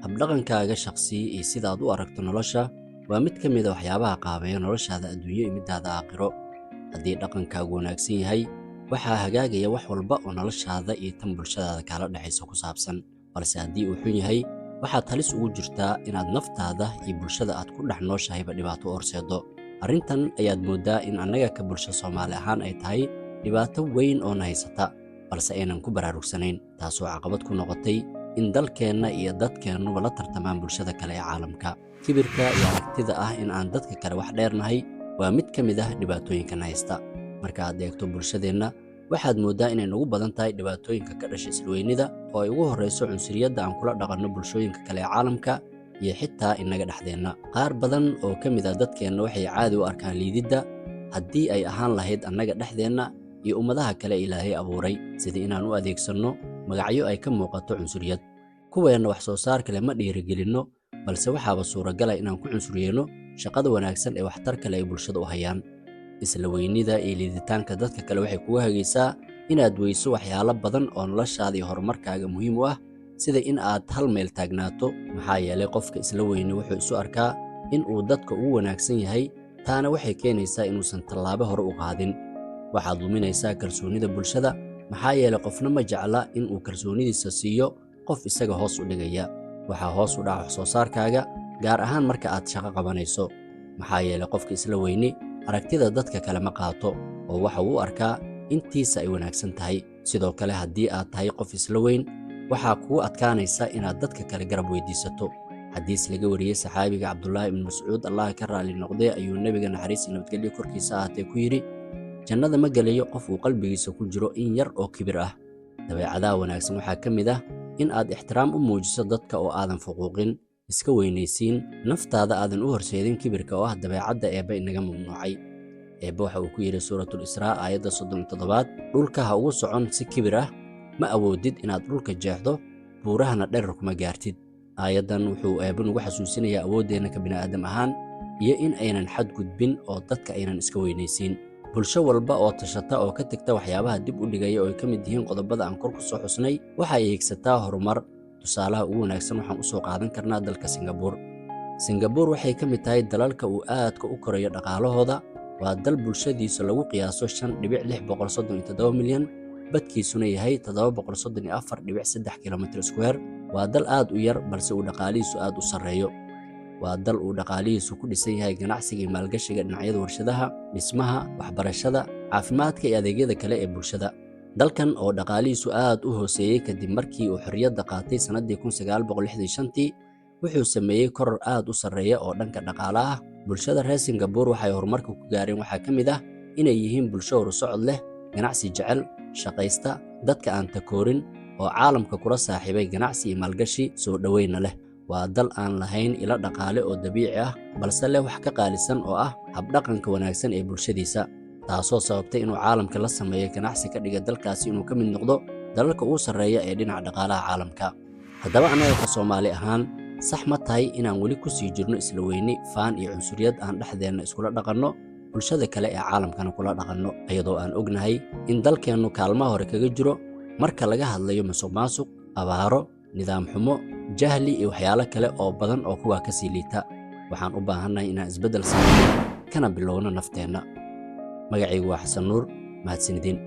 Habdhaqankaaga shakhsi iyo sida aad u aragto nolosha waa mid ka mid ah waxyaabaha qaabeeya noloshaada adduunyo iyo middaada aakhiro. Haddii dhaqankaagu wanaagsan yahay, waxaa hagaagaya wax walba oo noloshaada iyo tan bulshadaada kaala dhexaysa ku saabsan. Balse haddii uu xun yahay, waxaad halis ugu jirtaa inaad naftaada iyo bulshada aad ku dhex nooshahayba dhibaato u horseeddo. Arrintan ayaad mooddaa in annaga ka bulsho Soomaali ahaan ay tahay dhibaato weyn oo na haysata, balse aynan ku baraarugsanayn, taasoo caqabad ku noqotay in dalkeenna iyo dadkeennuba la tartamaan bulshada kale ee caalamka. Kibirka iyo aragtida ah in aan dadka kale wax dheernahay waa mid ka mid ah dhibaatooyinkan haysta. Marka aad eegto bulshadeenna, waxaad mooddaa inay nagu badan tahay dhibaatooyinka ka dhasha isla-weynida, oo ay ugu horrayso cunsuriyadda aan kula dhaqanno bulshooyinka kale ee caalamka iyo xitaa innaga dhexdeenna. Qaar badan oo ka mid ah dadkeenna waxay caadi u arkaan liididda, haddii ay ahaan lahayd annaga dhexdeenna iyo ummadaha kale Ilaahay abuuray, sida inaan u adeegsanno magacyo ay ka muuqato cunsuriyad. Kuweenna wax soo saarka leh ma dhiirigelinno, balse waxaaba suuragala inaan ku cunsuriyeyno shaqada wanaagsan ee waxtarka leh ay bulshada u hayaan. Isla weynida iyo liiditaanka dadka kale waxay kugu hagaysaa inaad weyso waxyaalo badan oo noloshaada iyo horumarkaaga muhiim u ah, sida in aad hal meel taagnaato, maxaa yeelay qofka isla weyni wuxuu isu arkaa in uu dadka ugu wanaagsan yahay, taana waxay keenaysaa inuusan tallaabo hore u qaadin. Waxaad luminaysaa kalsoonida bulshada, maxaa yeelay qofna ma jecla in uu kalsoonidiisa siiyo qof isaga hoos u dhigaya. Waxaa hoos u dhaca wax soo saarkaaga, gaar ahaan marka aad shaqo qabanayso, maxaa yeelay qofka isla weyni aragtida dadka kale ma qaato, oo waxa uu u arkaa intiisa ay wanaagsan tahay. Sidoo kale, haddii aad tahay qof isla weyn, waxaa kugu adkaanaysa inaad dadka kale garab weydiisato. Xadiis laga wariyey saxaabiga Cabdulaahi ibnu Mascuud, Allah ka raali noqdee, ayuu Nebiga, naxariis iyo nabadgelyo korkiisa ahaatee, ku yidhi: "Jannada ma gelayo qof uu qalbigiisa ku jiro in yar oo kibir ah." Dabeecadaha wanaagsan waxaa ka mid ah in aad ixtiraam u muujiso dadka oo aadan fuquuqin, iska weynaysiin, naftaada aadan u horseedin kibirka, oo ah dabeecadda Eebbe inaga mamnuucay. Eebbe waxa uu ku yidhi Suuratul Israa, aayadda 37aad: "Dhulka ha ugu socon si kibir ah, ma awoodid inaad dhulka jeexdo, buurahana dherer kuma gaartid." Aayaddan wuxuu Eebbe nugu xasuusinayaa awooddeenna ka bini'aadam ahaan iyo in aynan xadgudbin oo dadka aynan iska weynaysiin. Bulsho walba oo tashata oo ka tagta waxyaabaha dib u dhigaya, oo ay ka mid yihiin qodobada aan kor ku soo xusnay, waxay hiigsataa horumar. Tusaalaha ugu wanaagsan waxaan u soo qaadan karnaa dalka Singabuur. Singabuur waxay ka mid tahay dalalka uu aadka u korayo dhaqaalahooda. Waa dal bulshadiisa lagu qiyaaso 5.637 milyan, badkiisuna yahay 734.3 kilometer square. Waa dal aad u yar, balse uu dhaqaalihiisu aad u sarreeyo. Waa dal uu dhaqaalihiisu ku dhisan yahay ganacsiga iyo maalgashiga dhinacyada warshadaha, dhismaha, waxbarashada, caafimaadka iyo adeegyada kale ee bulshada. Dalkan oo dhaqaalihiisu aad u hooseeyey kadib markii uu xorriyadda qaatay sannaddii 1965-tii, wuxuu sameeyey koror aad u sarreeya oo dhanka dhaqaalaha ah. Bulshada reer Singabuur waxay horumarka ku gaareen waxaa ka mid ah inay yihiin bulsho horusocod leh, ganacsi jecel, shaqaysta, dadka aan takoorin, oo caalamka kula saaxiibay ganacsi iyo maalgashi, soo dhoweynna leh. Waa dal aan lahayn ilo dhaqaale oo dabiici ah, balse leh wax ka qaalisan, oo ah habdhaqanka wanaagsan ee bulshadiisa, taasoo sababtay inuu caalamka la sameeyo ganacsi ka dhiga dalkaasi inuu ka mid noqdo dalalka ugu sarreeya ee dhinaca dhaqaalaha caalamka. Haddaba, annaga ka Soomaali ahaan, sax ma tahay inaan weli ku sii jirno isla weyni, faan iyo cunsuriyad aan dhexdeenna iskula dhaqanno, bulshada kale ee caalamkana kula dhaqanno, iyadoo aan ognahay in dalkeennu kaalmaha hore kaga jiro marka laga hadlayo musuqmaasuq, abaaro, nidaam xumo, jahli iyo waxyaalo kale oo badan oo kuwaa ka sii liita? Waxaan u baahannahay inaan isbeddel samayno, kana bilowno nafteenna. Magacaygu waa Xasan Nuur. Mahadsanidin.